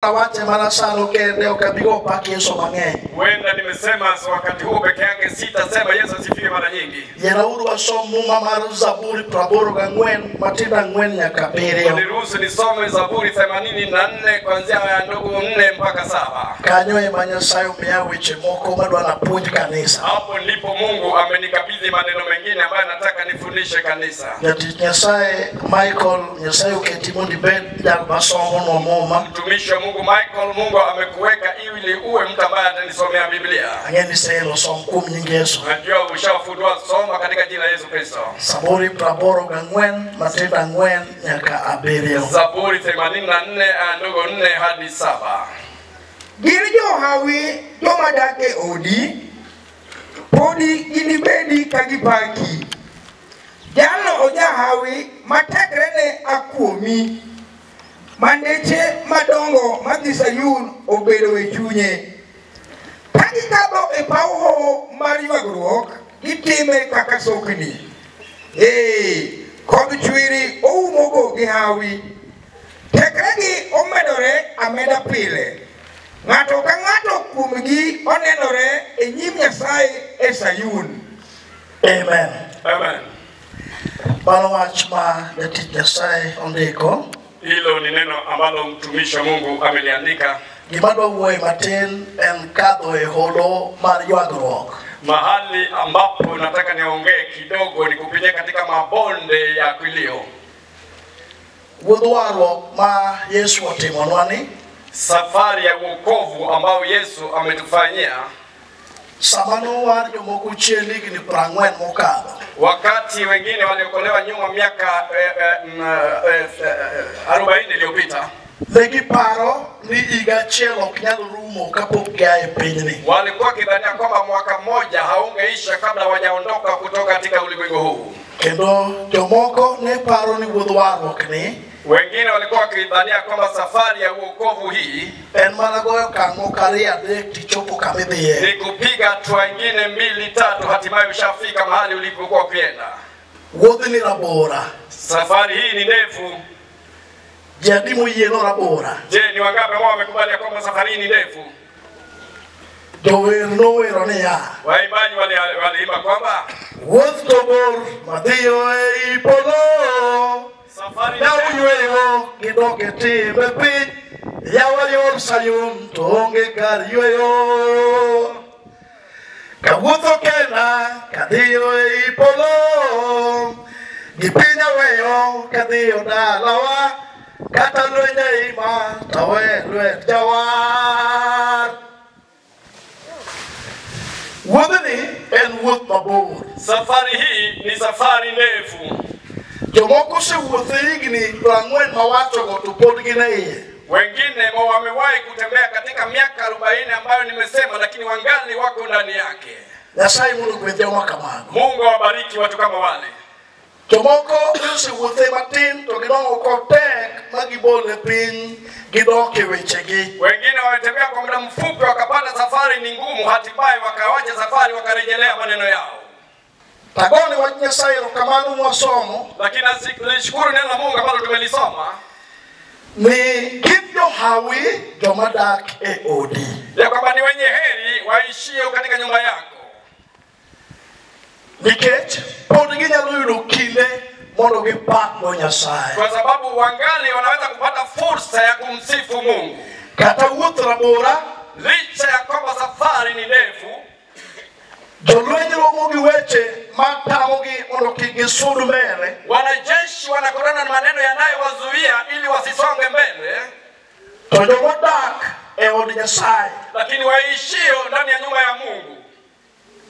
Awache mana sano kende ok abi go pak Yesu mang'eny. Huenda nimesema wakati huo peke yake, sitasema Yesu asifiwe mara nyingi. Yierauru wasom muma mar Zaburi 84 matindo 4 nyaka 7. Niruhusu nisome Zaburi 84 kuanzia aya ndogo 4 mpaka 7. Kanyo ema Nyasaye omiya weche moko madwa napuonj kanisa. Hapo ndipo Mungu amenikabidhi maneno mengine ambayo nataka nifundishe kanisa. Jatich Nyasaye Michael, Nyasaye oketi mondo ibed jal masomonwa muma. Mtumishi wa Mungu Michael, Mungu amekuweka ili uwe mtu ambaye atanisomea Biblia. Ang'e ni iselo som kuom nying Yesu. Najua ushafunua, soma katika jina la Yesu Kristo. Zaburi 84 matindo 4 nyaka 7. Zaburi 84 aya ndogo 4 hadi 7. Gin johawi joma dak e odi, podi ginibedi ka gipaki. Jalno ojahawi ma tekrene a kuomi, ma ndeche madongo madhi Sayun obedo e chunye. Ka gikadho e paw hoho mar ywagruok, gitime kaka sokni. Ee, kodh chwiri oumogo gi hawi. Tekregi omedore ameda pile. Ng'ato ka ng'ato kuomgi onenore e nyim Nyasaye e Sayun. Amen. Amen. Mano wach ma jatich Nyasaye ondiko. Hilo ni neno ambalo mtumishi wa Mungu ameliandika. Gima adwa wuoye matin en kadho e holo mar ywagruok. Mahali ambapo nataka niongee kidogo ni kupitia katika mabonde ya kilio. Wuodh warruok ma Yesu otimonwa ni, safari ya wokovu ambao Yesu ametufanyia. Sama nowar jomoko chien higni 40 mokadho. Wakati wengine waliokolewa nyuma miaka 40 iliyopita, ne giparo ni higa achiel ok nyal rumo kapok gia e pinyni. Walikuwa wakidhania kwamba mwaka mmoja haungeisha kabla hawajaondoka kutoka katika ulimwengu huu. Kendo jomoko ne paro ni wuodh warruok ni, wengine walikuwa wakidhania kwamba safari ya wokovu hii en mana goyo okang' moko ariyo adek tichopo kama idhiye. Ni kupiga hatua nyingine 2 3, hatimaye ushafika mahali ulipokuwa ukienda. Wuodhni rabora. Safari hii ni ndefu. Ji adi moyie no rabora? Je, ni wangapi ambao wamekubali kwamba safari hii ni ndefu? Jower nowero niya, waimbaji waliimba kwamba wuoth to bor madhiyo ei polo, safari yweyo gidok e timbe piny, yawa yor Sayun to onge kar yweyo. Kawuotho kenda kadhiyo ei polo, gi piny aweyo kadhiyo dalawa, kata lweny aima tawe lwet jawar. Wuodhni en wuoth mabor. Safari hii ni safari ndefu. Jomoko osewuotho higni 40 mawachogo to pod gin e iye. Wengine wamewahi kutembea katika miaka 40 ambayo nimesema, lakini wangali wako ndani yake. Nyasaye mondo ogwedh joma kamago. Mungu awabariki watu kama wale. Jomoko osewuothe matin to gidongo kotek ma gibol e piny gidok e wechegi. Wengine wametembea kwa muda mfupi wakapata safari ni ngumu, hatimaye wakawacha safari wakarejelea maneno yao. Tagone wach Nyasaye erokamano mwasomo, lakini nashukuru neno la Mungu ambalo tumelisoma ni gin johawi joma dak e odi, ya kwamba ni wenye heri waishio katika nyumba yako, nikech pod ginyalo yudo kinde mondo gipakgo Nyasaye, kwa sababu wangali wanaweza kupata fursa ya kumsifu Mungu. Kata wuoth rabora, licha ya kwamba safari ni ndefu, jolweny romo gi weche matamogi mondo kik gisud mbele. Wanajeshi wanakutana na maneno yanayowazuia ili wasisonge mbele. To jomodak e od Nyasaye, lakini waishio ndani ya nyumba ya Mungu,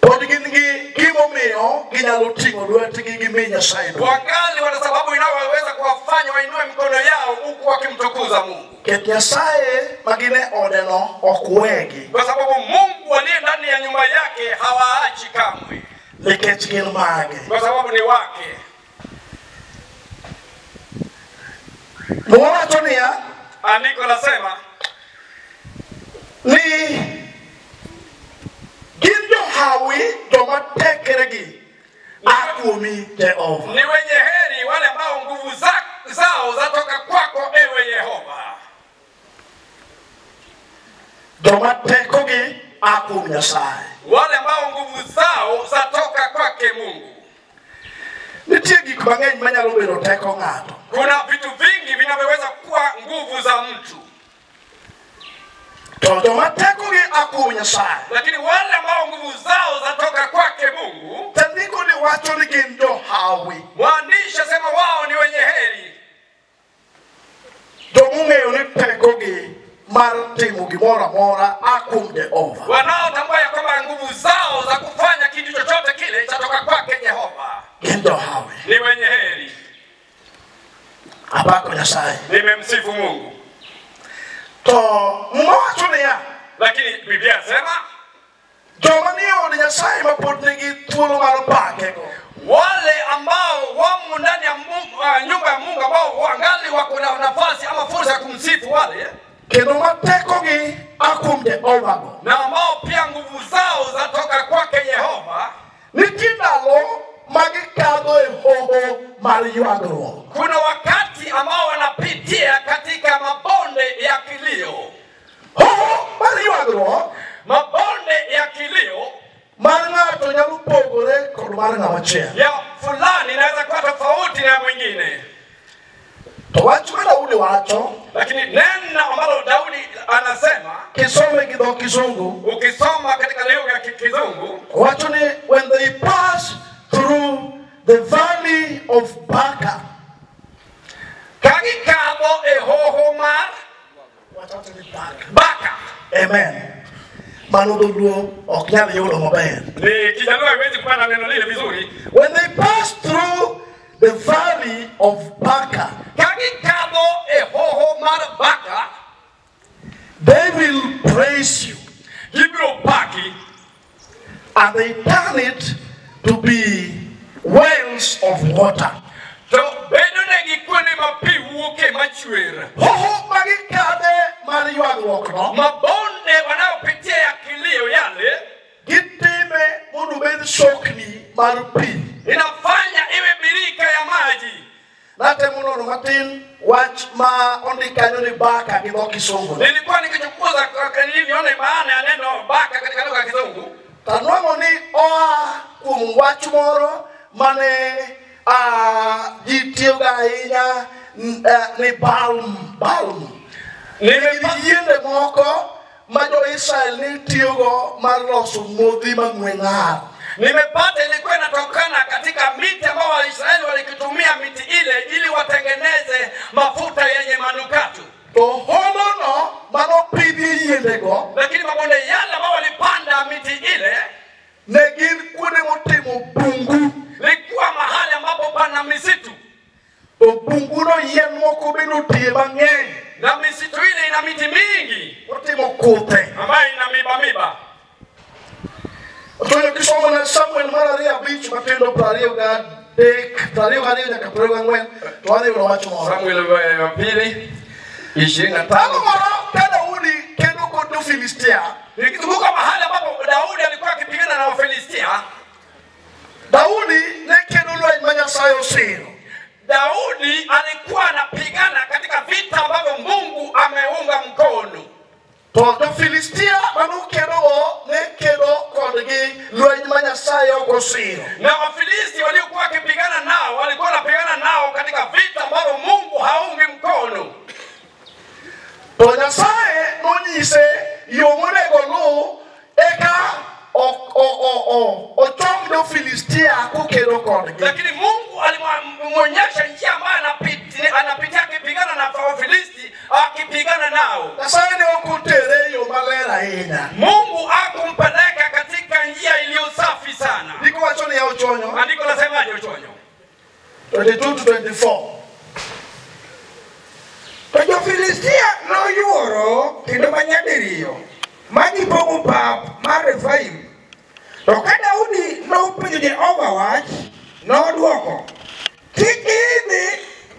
pod gin gi gimomiyo ginyalo ting'o lwetgi gimi Nyasaye duong'. Wangali wana sababu inayoweza kuwafanya wainue mikono yao huku wakimtukuza Mungu. Ket Nyasaye ma gin e odeno ok wegi, kwa sababu Mungu aliye ndani ya nyumba yake hawaachi kamwe, nikech gin mage, kwa sababu ni wake. Muma wacho niya, andiko lasema ni gin johawi joma tekregi a kuomi Jehova. Ni wenye heri wale ambao nguvu zao zatoka kwako ewe Yehova. Joma tekogi a kuom Nyasaye. Wale ambao nguvu zao zatoka kwake Mungu. Nitie gik mang'eny manyalo bedo teko ng'ato. Kuna vitu vingi vinavyoweza kuwa nguvu za mtu, To joma tekogi a kuom Nyasaye. lakini wale ambao nguvu zao zatoka kwake Mungu, Jandiko ni wacho ni gin johawi. mwandishi asema wao ni wenye heri, Jomong'eyo ni tekogi mar timo gimoro amora a kuom Jehova. wanaotambua ya kwamba nguvu zao za kufanya kitu chochote kile chatoka kwake Jehova, Gin johawi. ni wenye heri. Apako Nyasaye. Nimemsifu Mungu. To Muma wacho niya, Lakini Biblia yasema joma nie od Nyasaye ma pod nigi thuolo mar pakego wale ambao wamo ndani ya nyumba ya Mungu ambao wangali wako na nafasi ama fursa ya kumsifu wale, kendo ma tekogi a kuom Jehova go. na ambao pia nguvu zao zatoka kwake Yehova, Nitie ndalo ma gikadho e hoho mar ywagruok. kuna wakati ambao wanapitia katika mabonde ya kilio, Hoho mar ywagruok mabonde ya kilio mar ng'ato nyalo pogore kod mar ng'ama chielo. ya fulani inaweza kuwa tofauti na ya mwingine, To wach ma Daudi wacho lakini neno ambalo Daudi anasema, kisome gi dho Kisungu ukisoma katika lugha ya Kizungu wacho ni when they pass through the valley of Baca. ka gikadho e hoho mar Wacho ni Baca. Baka. Amen. Mano dholuo ok nyal yudo maber. Ni Kijaluo haiwezi kupata neno lile vizuri. When they pass through the valley of Baca, Ka gikadho e hoho mar Baka, they will praise you gibiro paki and they turn it to be wells of water. to bedo negi kuonde ma pi wuoke machwer. Hoho ma gikadhe mar ywagruok no, Mabonde wanayopitia ya kilio yale gitime mondo obed sokni mar pi. inafanya iwe birika ya maji. Natemo nono matin wach ma ondik kanyo ni Baka gi dho Kisungu. Nilikuwa nikichunguza ili nione maana ya neno Baka katika lugha ya Kizungu, Tanwang'o ni oa kuom wach moro mane ji tiyogo ahinya ni balm balm. Gin yiende moko ma jo-Israel ne tiyogo mar loso modhi mang'we ng'ar. Nimepata ilikuwa inatokana katika miti ambao Waisraeli walikitumia miti ile ili watengeneze mafuta yenye manukato. To holono manopidhie yiendego Lakini mabonde yale ambao walipanda miti ile ne gin kuonde motimo bungu. likuwa mahali ambapo pana misitu, To bunguno yien moko bende otie mang'eny na misitu ile ina miti mingi motimo kuthe. ambayo ina miba miba. To kisomo na Samuel mar ariyo abich matindo 23 22 nyaka 24 to wadhi yudo wach moro. Samuel wa pili 25. Ndalo moro ka Daudi kedo kod jo-Filistia, Nikikumbuka mahali ambapo Daudi alikuwa akipigana na Wafilistia, Daudi ne kedo lweny ma Nyasaye osiro. Daudi alikuwa anapigana katika vita ambavyo Mungu ameunga mkono. To jo-Filistia manokedogo ne kedo kodgi lweny ma Nyasaye ok osiro. Na Wafilisti waliokuwa wakipigana nao walikuwa wanapigana nao katika vita ambavyo Mungu haungi mkono. To Nyasaye nonyise yo monego luw eka ochom jo-Filistia kokedo kodgi. Lakini Mungu alimwonyesha njia ambayo anapitia akipigana na Wafilisti, akipigana nao. Nyasaye ne ok otere e yo maler ahinya. Mungu hakumpeleka katika njia iliyo safi sana. Ndiko wacho niya Ochonyo Andiko lasemaje Ochonyo? 22 to 24. To jo-Filistia noyuoro kendo manyadiriyo ma gipong'o pap mar Refaim. To ka Daudi nopenjo Jehova wach, nodwoko, kik idhi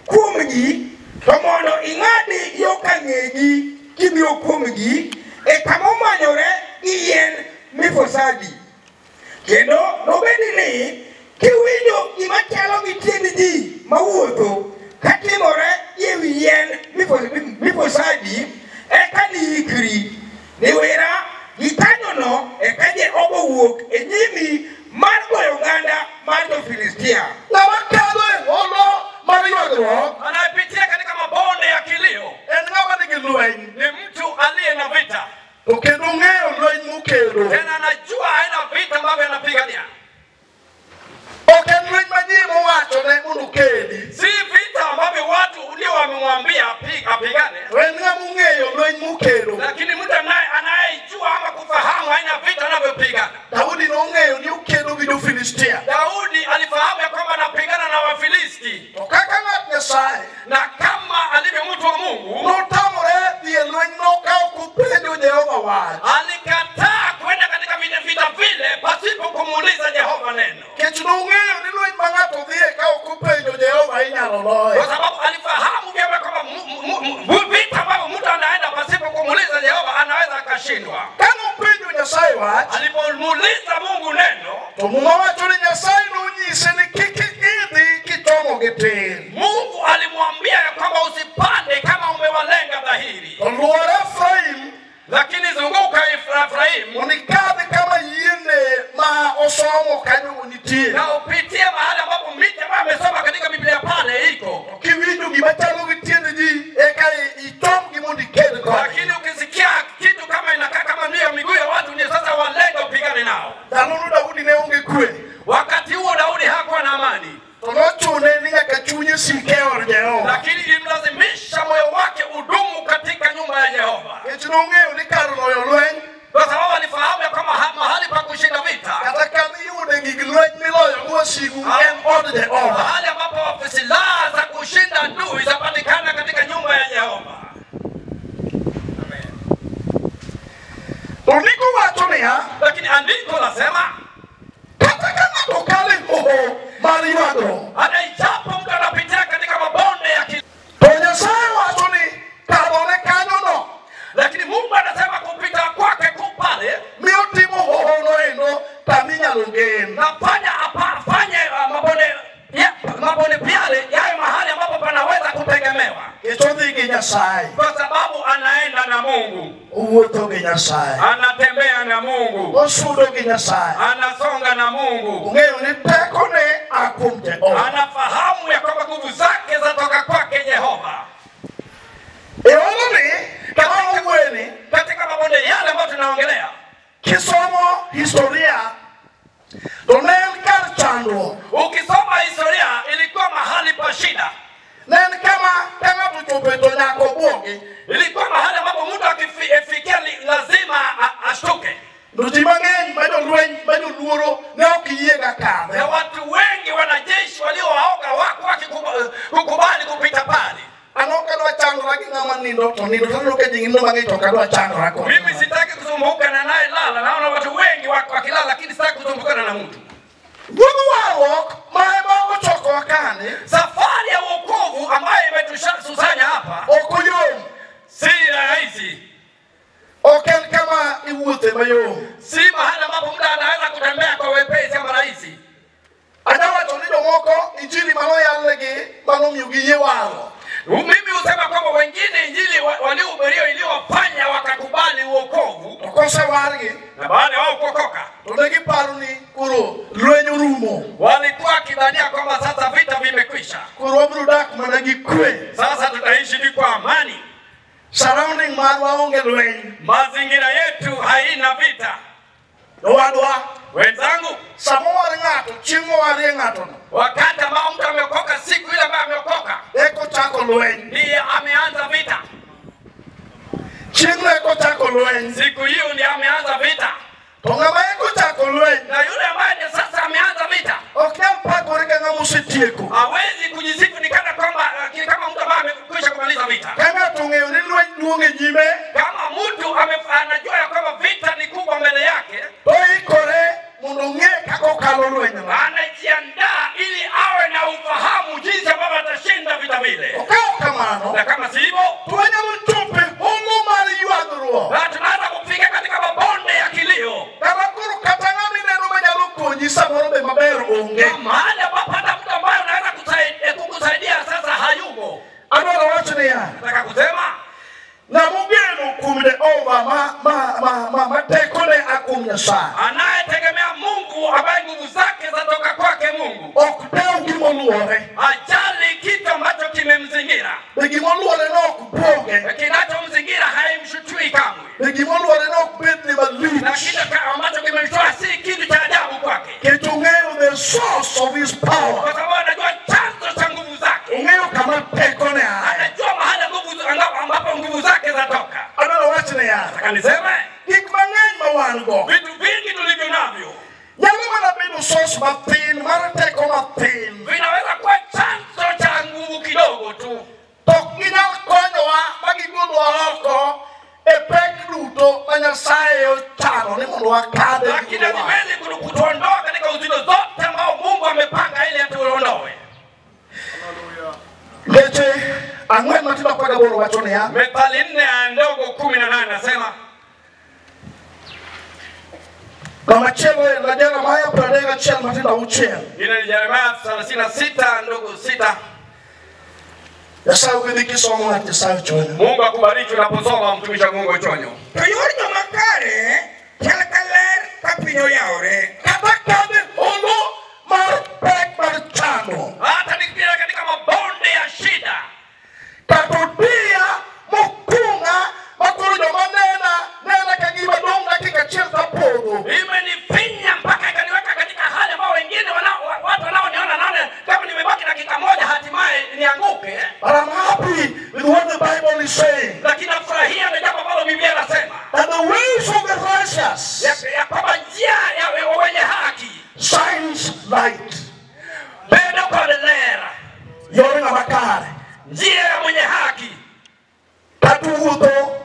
kuomgi, to mondo ing'adi yo ka ng'egi kibiro kuomgi e kama omanyore gi yien mifosadi. Kendo nobedi ni kiwinjo gima chalo gi tiend ji mawuotho katimore ewi yien mifosadi, eka niikri. Niwera gikanyono eka Jehova owuok e nyimi mar goyo oganda mar jo-Filistia. Ng'ama kadho e holo mar ywagruok Anayepitia katika mabonde ya kilio en ng'ama nigi lweny. ni mtu aliye na vita, To kendo ong'eyo lweny mokedo. tena anajua aina vita ambavyo anapigania. Ok en lweny ma ji mowachone mondo okedi. Si vita ambavyo watu ndio wamemwambia apigane, To en ng'ama ong'eyo lweny mokedo. lakini mtu anayejua ama kufahamu aina vita anavyopigana. Daudi nong'eyo ni okedo gi jo-Filistia. Daudi alifahamu ya kwamba anapigana na Wafilisti, To kaka ng'at Nyasaye na kama alivyo mtu wa Mungu notamore dhi e lweny no ka ok openjo Jehova wach. alikataa kwenda katika vita vile pasipo kumuuliza Jehova neno, Nikech nong'eyo ni lweny ma ng'ato dhiye ka ok openjo Jehova inyalo loye. kwa sababu alifahamu vyema kwamba vita ambavyo mtu anaenda pasipo kumuuliza Jehova anaweza akashindwa. Ka nopenjo Nyasaye wach, Alipomuuliza Mungu neno, to Muma wacho ni Nyasaye nonyise ni kik idhi kichomogi tir. Mungu alimwambia ya kwamba usipande kama umewalenga dhahiri, To luor Efraim lakini zunguka Efraimu mondo ikadhi kama yiende ma osomo kanyo nitie. na upitie mahali ambapo miti ambayo amesoma katika Biblia pale iko. Kiwinjo gima chalo gi tiend ji eka ichomgi mondo iked kodgi. Lakini ukisikia kitu kama inakaa kama ndio miguu ya watu, ndio sasa walenga upigane nao. Ndalono Daudi ne onge kwe. Wakati huo Daudi hakuwa na amani, To nochune ni nyaka chunye sik e od Jehova. lakini ilimlazimisha moyo wake udumu katika nyumba ya Jehova, Nikech nong'eyo ni kar loyo lweny kwa sababu alifahamu ya kwamba mahali pa kushinda vita, kata kama iyude gig lweny miloyogo wasigu en od Jehova. mahali ambapo silaha za kushinda adui zapatikana katika nyumba ya Jehova. To ndiko wacho niya, Lakini andiko lasema kata ka ng'ato kalo e hoho mar ywagruok, hata ijapo mtu anapitia katika mabonde ya to Nyasaye wacho ni kadhone kanyono lakini Mungu anasema kupita kwake ku pale miyo timo hohono endo kaminyalo gen. nafanya afanye mabonde pale yawe mahali ambapo panaweza kutegemewa, Nikech odhi gi Nyasaye, kwa sababu anaenda na Mungu, owuotho gi Nyasaye, anatembea na Mungu, osudo gi Nyasaye. anasonga na Mungu, Ong'eyo ni tekone a kuom Jehova. anafahamu ya kwamba nguvu zake zatoka kwake Jehova. E holoni kama owuoyeni, Katika mabonde yale ambayo tunaongelea, kisomo historia to ne en kar chandruok. ukisoma historia ilikuwa mahali pa shida, Ne en kama ka ng'ato ochopo to nyaka obwogi. ilikuwa mahali ambapo mtu akifikia lazima ashtuke, To ji mang'eny ma jolweny ma joluoro ne ok yiega kadhe. na watu wengi wanajeshi waliowaoga wako kukubali kupita pale. An ok adwa chandora gi ng'ama nindo to nindo to aneno ka ji nindo mang'eny to ok adwa chandora kode. Mimi sitaki kusumbuka na naye lala, naona watu wengi wako wakilala, lakini sitaki kusumbukana na mtu. Wuodh warruok ma ema ochokowa kani Safari ya wokovu ambayo imetukusanya hapa ok oyom. si rahisi, Ok en kama iwuothe mayom. si mahali ambapo mtu anaweza kutembea kwa wepesi ama rahisi. Anyawacho ni jomoko injili manoyalnegi manomiyo giyie warruok. Mimi husema kwamba wengine injili waliohubiriwa iliyowafanya wakakubali uokovu, To kosewargi na baada ya wao kuokoka to ne giparo ni koro lweny orumo. walikuwa wakidhania kwamba sasa vita vimekwisha, Koro wabiro dak mana gi kwe. sasa tutaishi tu kwa amani, Surrounding marwa onge lweny. mazingira yetu haina vita. Owadwa, Wenzangu, sama owar ng'ato, chieng' mowarie ng'atono, wakati ambao mtu ameokoka, siku ile ambayo ameokoka eka ochako lweny. ndiye ameanza vita. Chieng'no eka ochako lweny. Siku hiyo ndiye ameanza vita, To ng'ama eka ochako lweny na yule ambaye ndiye sasa ameanza vita ok nyal pakore ka ng'ama osetieko. hawezi kujisifu ni kana kwamba kama mtu ambaye amekwisha kumaliza vita. Ka ng'ato ong'eyo ni lweny duong' e nyime, Kama mtu anajua ya kwamba vita ni kubwa mbele yake, to oikore mondo ong'e kaka okalo lwenyno. anajiandaa ili awe na ufahamu jinsi ambavyo atashinda vita vile, To ka ok kamano, na kama si hivyo, to wanyalo chopo e holo mar ywagruok. na tunaanza kufika katika mabonde ya kilio, Kama koro kata ng'ama ineno manyalo konyi samoro be maber onge. na mahali ambapo hata mtu ambaye unaweza kukusaidia sasa hayumo. Adwaro wacho niya, Nataka kusema ng'ama ogeno kuom Jehova ma tekone a kuom Nyasaye. Anayetegemea Mungu ambaye nguvu zake zatoka kwake Mungu. Ok dew gimoluore. Ajali kitu ambacho kimemzingira. Be gimoluore no ok bwoge. Kinachomzingira haimshutui kamwe. Be gimoluore no ok bedne malich. Na kitu ambacho kimemshtua si kitu cha ajabu kwake. Nikech ong'eyo the source of his power. Kwa sababu anajua chanzo cha nguvu zake. Ong'eyo kama tekone aye. Anajua mahali nguvu ambapo nguvu zake zatoka. Adwaro wach niya. Nataka niseme Gik mang'eny ma wan go vitu vingi tulivyo navyo nyalo mana bedo source mathin mar teko mathin. vinaweza kuwa chanzo cha nguvu kidogo tu, To ok ginyal konyowa ma gigolwa oko e pek duto ma Nyasaye ochano ni mondo wakadhe. lakini haziwezi kutuondoa katika uzito zote ambao Mungu amepanga ili atuondoe. Ngeche ang'wen matindo apar gaboro wacho niya. Methali 4:18 nasema Kamachielo en Jeremia 31:6. ile ni Yeremia 36:6. Nyasaye ogwedhi kisomo ng'at Nyasaye Chonyo. Mungu akubariki unaposoma mtumishi wa Mungu Chonyo. To yor joma kare chal ka ler ka piny oyawore. Kata kadhe holo mar pek mar chando. Hata nikipita katika mabonde ya shida, Kata odiya mokunga makoro joma nena nena ka gima dong' dakika achiel tapodho. imenifinya mpaka ikaniweka katika hali ambayo wengine watu wanaoniona naona kama nimebaki dakika moja hatimaye nianguke. But I'm happy with what the Bible is saying. Lakini nafurahia na jambo ambalo Biblia inasema That the ways of the righteous ya kwamba njia ya wenye haki shines light. bedo kod ler. Yor ng'ama kare. Njia ya mwenye haki Kata owuotho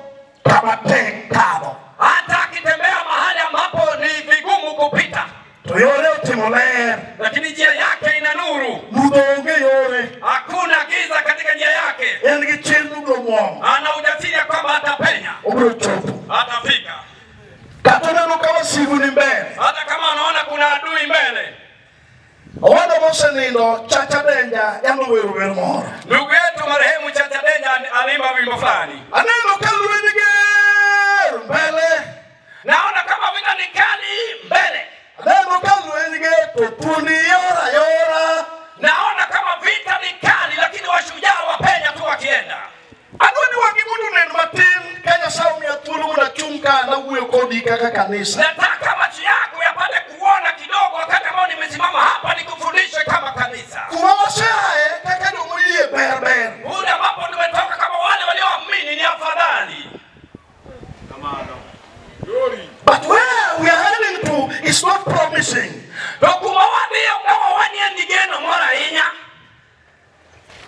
kama tek kadho. hata akitembea mahali ambapo ni vigumu kupita, To yore otimo ler. lakini njia yake ina nuru. Mudho onge yore. Hakuna giza katika njia yake. En gi chir nobiro muomo. Ana ujasiri ya kwamba atapenya, Obiro chopo. atafika. Kata oneno ka wasigu ni mbele. Hata kama anaona kuna adui mbele. Owadwa mosenindo Chacha Denja yando wero wer moro. Ndugu yetu marehemu Chacha Denja aliimba wimbo fulani. Aneno ka lweny ger mbele. Naona kama vita ni kali mbele. Aneno ka lweny ger to thuondi yora yora. Naona kama vita ni kali, lakini washujaa wapenya tu wakienda. Adwa ni wagi mondo onen matin ka Nyasaye omiya thuolo mondo achung' ka nawuoyo kodi kaka kanisa. Nataka macho yako yapate kuona kidogo wakati ambao nimesimama hapa nikufundishe kama kanisa. Kuma waseaye kaka jomoyie ber ber. Muda ambapo tumetoka kama wale walioamini ni afadhali. But where we are heading to is not promising. To kuma wadhiyo kama wanie ni geno moro ahinya.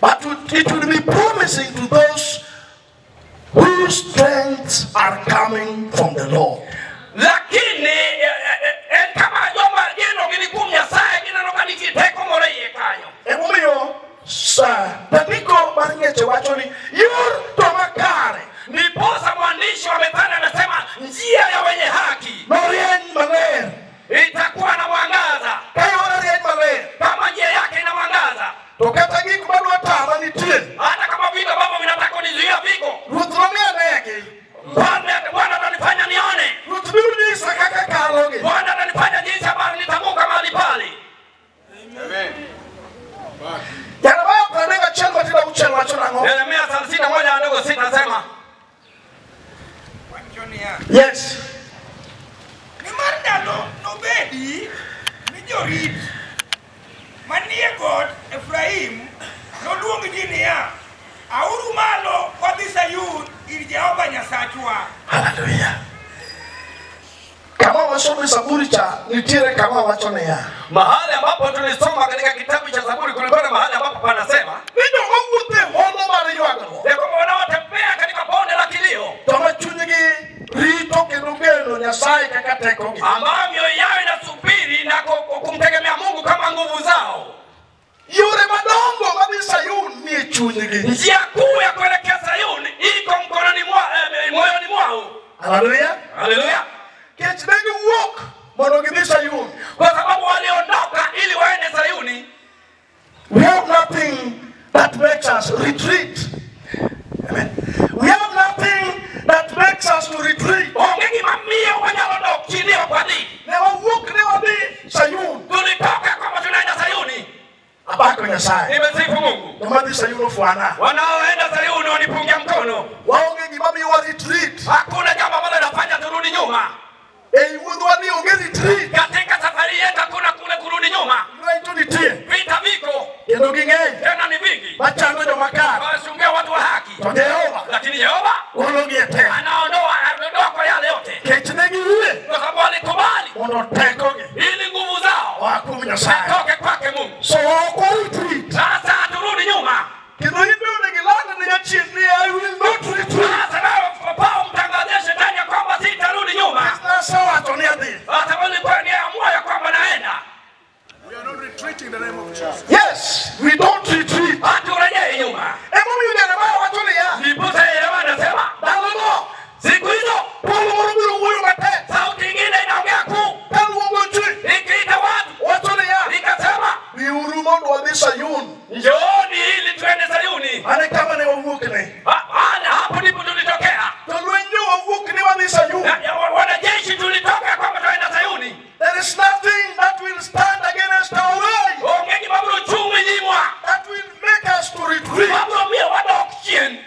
But it will be promising to those whose strengths are coming from the Lord. Lakini en kama joma geno gini kuom Nyasaye gineno ka nitie teko moro e iye kanyo. Emomiyo jandiko mar ngeche wacho ni yor joma kare Ndiposa mwandishi wa Methali anasema njia ya wenye haki norieny maler. itakuwa na mwangaza. Ka yore rieny maler, Kama njia yake ina mwangaza, to kata gik madwa tama nitie, hata kama vitu ambavyo vinataka kunizuia viko, Ruoth nomiya anegi. Mfalme Bwana atanifanya nione, Ruoth biro nyisa kaka kalogi. Bwana atanifanya jinsi ambavyo nitavuka mahali pale. Jeremia 31:6 wacho nang'o? Yeremia 31:6 nasema Wacho niya, Yes. nimar ndalo nobedi ni jorit manie got Efraim noluong ji niya, auru malo wadhi Sayun ir Jehova Nyasachwa. Hallelujah. Kama wasomo Zaburi cha nitiere kama wacho niya. mahali ambapo tulisoma katika kitabu cha Zaburi kulikuwa na mahali ambapo panasema Ni joma wuotho e holo mar ywagruok, ya kwamba wanaotembea katika bonde la kilio, joma chunygi rito kendo geno Nyasaye kaka tekogi. ambayo mioyo yao inasubiri na kumtegemea Mungu kama nguvu zao. Yore madongo madhi Sayun nie chunygi. Njia kuu ya kuelekea Sayuni iko mkononi mwa, moyoni mwao. Hallelujah. Haleluya! Nikech ne giwuok mondo gidhi Sayun. Kwa sababu waliondoka ili waende Sayuni. We have nothing that makes us retreat. Amen. We have nothing that makes us to retreat. Onge gima miyo wanyalo dok chini ok wadhi. Ne wawuok ne wadhi Sayun. Tulitoka kwamba tunaenda Sayuni. Apako Nyasaye. Nimesifu Mungu. Joma dhi Sayun ofwana. Wanaoenda Sayuni wanipungia mkono. Waonge gima miyo wa retreat. Hakuna jambo ambalo linafanya turudi nyuma. Ei wuodhwa ni onge retreat. Katika safari yetu hakuna kule kurudi nyuma. Lweny to nitie. Vita viko Kendo ging'eny. tena ni vingi, Machando joma kare. wanasumbua watu wa haki, To Jehova lakini Yehova gologi e teko. anaondoa kwa yale yote, Kech ne giyie kwa sababu walikubali mondo tekogi ili nguvu zao oa kuom Nyasaye. zitoke kwake Mungu. So ok wa retreat. Sasa haturudi nyuma. Kendo in be onego iland ne jachien ni I will not retreat. Sasa nawe pao mtangazie shetani ya kwamba sitarudi nyuma. Nasewacho ni adhi. Sasa nilikuwa niamua ya kwamba naenda. We are not retreating in the name of Jesus. Yes, we don't retreat. Haturejei nyuma. Emomiyo Jeremia wacho niya, Ndiposa Yeremia anasema ndalono siku hizo polo moro biro wuoyo matek sauti ingine inaongea kuu kaluongo ji ikiita watu wacho niya, ikasema, biuru mondo wadhi Sayun. njooni ili tuende Sayuni. Mane kama ne wawuokne. Hapo ndipo tulitokea. To lweny jo wawuok ni wadhi Sayun. Wanajeshi tulitoka kwamba tuenda Sayuni. There is nothing that will stand against our way Onge gima biro chung' e nyimwa that will make us to retreat mabiro miyo wadok chien,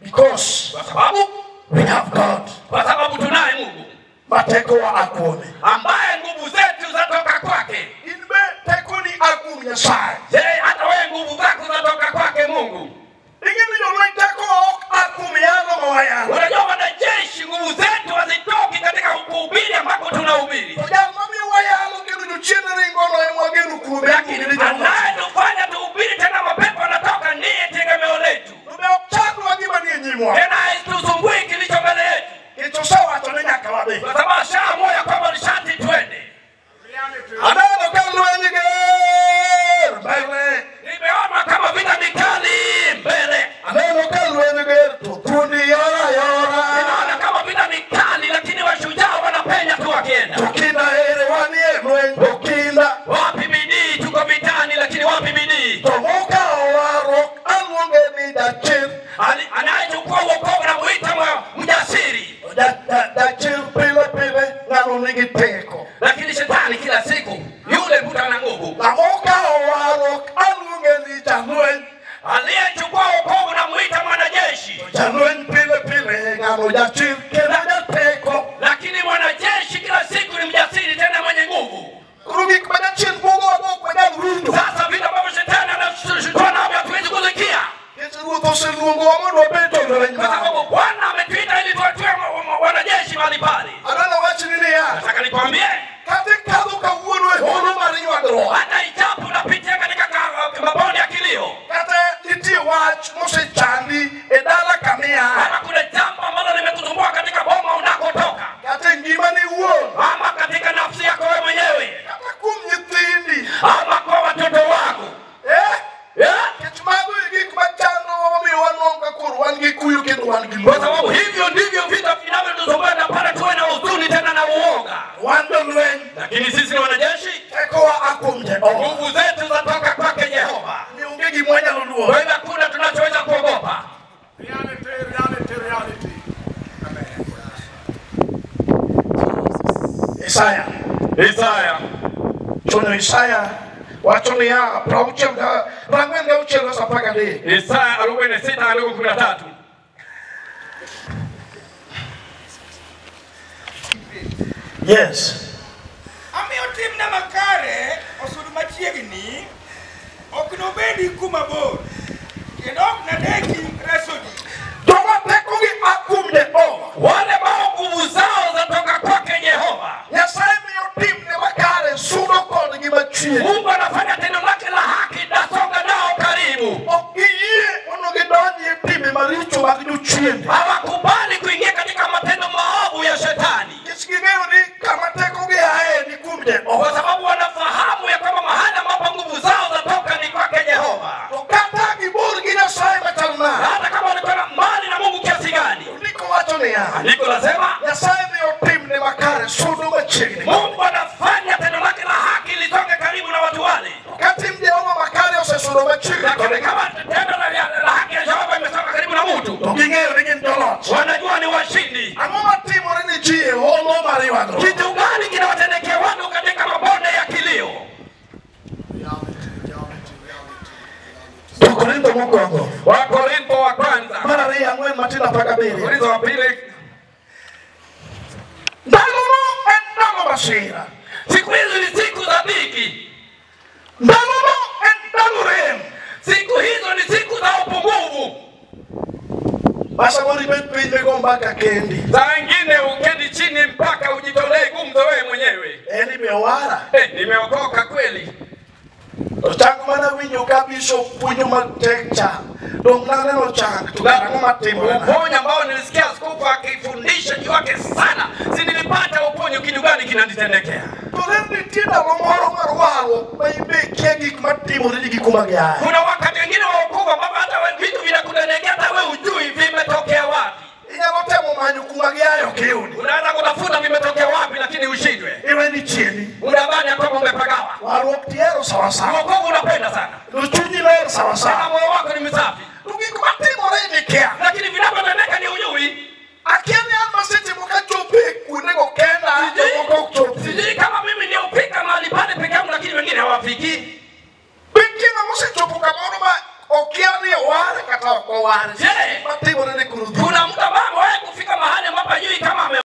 because kwa sababu we have God. kwa sababu tunaye Mungu Ma tekowa a kuome. ambaye nguvu zetu zatoka kwake. In be tekoni a kuom Nyasaye. Je, hata wewe nguvu zako zatoka kwake Mungu? Ing'e ni jolweny tekowa ok a kuom yalo ma wayalo. Unajua wanajeshi nguvu zetu hazitoki katika kuhubiri ambako tunahubiri, To jal mamiyo wayalo kendo jochien ringono ema wageno kuome. lakini anayetufanya tuhubiri tena mapepo anatoka ndiye tegemeo letu. To be ok chandwa gima nie nyimwa. Tena haitusumbui kilicho mbele yetu, Nikech osewacho ni nyaka wadhi. kwa sababu ashaamua ya kwamba ni sharti twende. Reality. Aneno ka lweny ger mbele. Nimeona kama vita ni kali mbele, Aneno ka lweny ger to thuondi yora yora. ninaona kama vita ni kali, lakini washujaa wanapenya tu wakienda. To kinda ere wanie lweny to kinda. Wapi bidii? Tuko vitani, lakini wapi bidii? To mokawo warruok aluonge ni jachir. Anayechukua wokovu namuita mjasiri, To jachir pile pile ng'ano nigi teko. lakini shetani kila siku yule mtu ana nguvu. Ng'amokawo warruok aluonge ni jalweny. Aliyechukua wokovu namuita mwanajeshi, Jalweny pile pile ng'ano jachir kendo jateko. lakini mwanajeshi kila siku ni mjasiri tena mwenye nguvu. Koro gik ma jachien bwogowago ok wanyal winjo. Sasa vita ambavyo shetani anashutua navyo hatuwezi kusikia, Nikech Ruoth oseluongowa mondo wabed jolweny kwa mage. sababu Bwana ametuita ili tuwe wanajeshi mahali pale. Adwaro wachni niya, Nataka nikwambie, kata ikadho kawuono e holo mar ywagruok, hata ijapo unapitia katika mabonde ya kilio, kata nitie wach mosechandi e dala kamiaye, kama kuna jambo ambalo limekusumbua katika boma unakotoka, kata e ngimani iwuon, ama katika nafsi yako wewe mwenyewe, kata kuom nyithindi, ama kwa watoto wako, eh? eh? Nikech mago e gik machandowa mamiyo wanwang'o ka koro wan gi kuyo kendo wan gi Kwa luoro. sababu hivyo ndivyo vita vinavyotusumbua na pale tuwe na huzuni tena na uoga. Wan jolweny, Lakini sisi ni wanajeshi, tekowa a kuom Jehova. nguvu zetu zatoka kwake Jehova. Ni onge gima wanyalo Kwa luoro. hivyo hakuna tunachoweza kuogopa. Reality, reality, reality. Amen. Isaya. Isaya Chonyo Isaya wacho niya, 46 verse 13. Isaya 46 andiko 13. Yes. Amiyo timna makare osud machiegni, ok nobedi kuma bor, kendo ok nadeki resogi. Joma tekogi a kuom Jehova. Wale ambao nguvu zao zatoka kwake Jehova. Nyasaye miyo timne makare sudo kodgi machiegni. Mungu anafanya tendo lake la haki nasonga nao karibu. Ok giyie mondo gidonji e timbe maricho mag jochiende. Hawakubali kuingia katika matendo maovu ya shetani, Nikech ging'eyo ni kama tekogi aye ni kuom Jehova. kwa sababu wanafahamu ya kwamba mahali ambapo nguvu zao zatoka ni kwake Jehova. To kata gibor gi Nyasaye machal nade, ji e holo mar ywagruok? Kitu gani kinawatendekea watu katika mabonde ya kilio? Reality, reality, reality. Jokorintho mokwongo Wakorintho wa kwanza, mar 2 4 matindo 17. Korintho wa pili. Ndalono en ndalo masira. Siku hizi ni siku za dhiki, Ndalono en ndalo rem. siku hizo ni siku za upungufu. Ma samoro ibet piny migo mbaka kendi. Saa ingine uketi chini mpaka ujitolee gumzo wewe mwenyewe. En imewara. Nimeokoka kweli. To chang mana winjo ka bishop puonjo matek cha. Dong naneno chang to kara ang'o matimorena? Uponyo ambao nilisikia askofu akifundisha juu yake sana, si nilipata uponyo, kitu gani kinanitendekea? To ne nitie ndalo moro mar warruok ma ibe kia gik matimore gi kuma giaye. Kuna wakati wengine wa wokovu ambapo hata vitu vinakutendekea hata wewe hujui vimetokea wapi. Inyalo temo manyo kuma giaye ok iyudi. Unaanza kutafuta vimetokea wapi, lakini ushindwe. Iwe ni chieni. Unadhani ya kwamba umepagawa. Warruok tihero sawasawa. Wokovu unapenda sana, To chunyi ler na sawasawa. moyo wako ni msafi, To gik matimore imikia. lakini vinavyotendeka ni hujui. Akia ni an ma seche moko achopo e kuondego kenda, jomoko ok chopi. Sijui kama mimi ndio upika mahali pale peke yangu, lakini wengine hawafiki. Be nitie ng'ama osechopo kamoro ma okia ni oware kata ok oware. Je. Matimore ni koro Kuna mtu ambaye amewahi kufika mahali ambapo hajui kama ame